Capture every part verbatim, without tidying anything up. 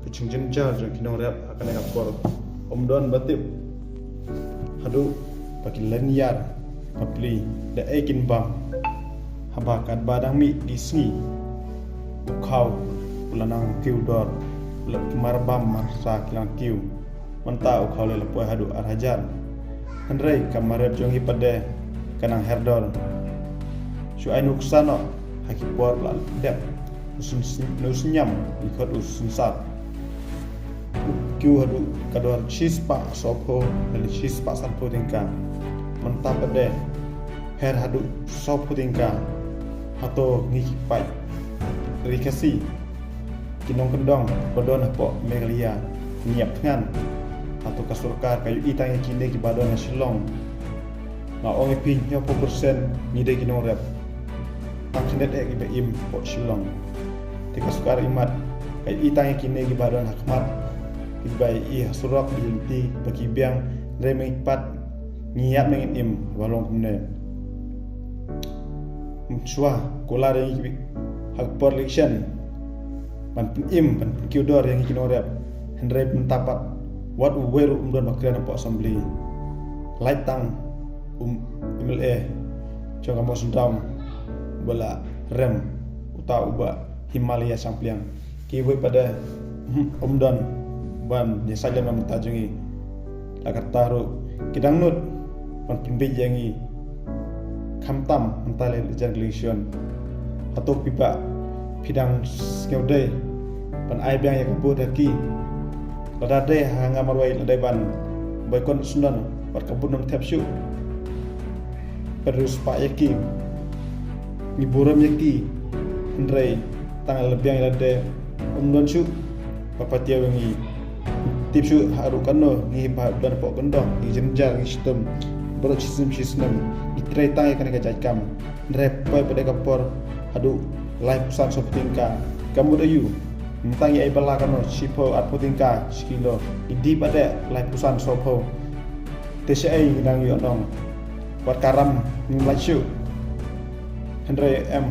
Ka jingjynjar jong ki nongrep ha kane ka por. Ym don ba tip haduh ba ki lyniar bapli da ei kin bam. Haba katba dang mih ki sngi, u khaw u la nang kiew dor, u la mar bam mar sa ki la kiew. Mynta u khaw lei la poi haduh ar hajar. Hynrei ka marep jong ngi pat de ka nang her dor. Shu ai nuksa noh ha ki por ba la dep u syn-, u sniam, ngi khot u synsar. U kiew haduh ka dor shispah sawphew lane shispah sanphew tyngka. Mynta pat de her haduh sawphew tyngka. Hato ngi ki paid ri Khasi, ki nongkyndong ba don hapoh Meghalaya, ngi ïap thngan? Hato ka sorkar ka ïohi tang ïa kine kiba don ha Shillong? Nga ong ïa phi, hynñiewphew percent ngi dei ki nongrep. Tang khyndiat eh kiba im hapoh Shillong. Te ka sorkar imat ka ïohi tang ïa kine kiba don ha khmat, kiba ïohi ha surok, ki lynti ba ki biang. Hynrei ma ngi pat, ngi ïap ne ngin im haba long kumne? Mynshuwa kular ïa ngi ha ka por election ban pynim, ban pynkiew dor ïa ngi ki nongrep. Hynrei mynta pat wat uwei ruh um don ba kren hapoh assembly. Lait tang u MLA jong ka Mawsynram ba la rem, uta u Bah Himalaya Shangpliang. Kiwei pat de, hmm, ym don ban ïasaid lem na bynta jong ngi. La katta ruh ki dang nud ban pynbeit ïa ngi, khamtam mynta lei la jan ka election. Hato phi Bah, phi dang sngewdei ban ai biang ïa ka vote ha ki? Lada dei ha nga marwei, la dei ban boycott, sngewdon wat ka vote nym thep shuh. Pynriewspah ïa ki, ngi burom ïa ki. Hynrei tang la biang ïa lade, ym don shuh ba patiaw ïa ngi. Tip shuh haduh katno ngi ba don hapoh kyndong, ngi jynjar, ngi shitom baroh shisnem shisnem, ngi trei tang ïa kane ka jait kam. Hynrei poi pat de ka por haduh laiphew san sawphew tyngka. Ka mut aïu? Mynta ngi ai bylla katno, shiphew arphew tyngka shi kilo, ngi die pat de laiphew san sawphew. Te shaei ngi dang ïoh nong? Wat ka ram ngim lait shuh. Hynrei em,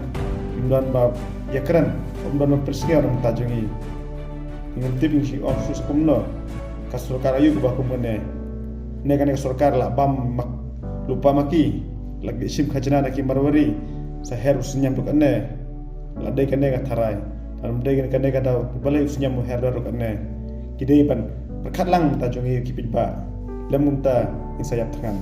ym don ba ïakren, ym don ba pynsngew na bynta jong ngi. Ngim tip ngi shu ong shuh sa kumno. Ka sorkar aïu kaba kum kane? Ne kane ka sorkar la bam mak, lypa ma ki, la ki shim khajna na ki Marwari sa her u sniam ruh kane. La dei kane ka tharai, lada ym dei kane ka daw, balei u sniam u her dor ruh kane? Ki dei ban pyrkhat lang na bynta jong ngi ki paidbah. Lem kumta ngin sa ïap thngan.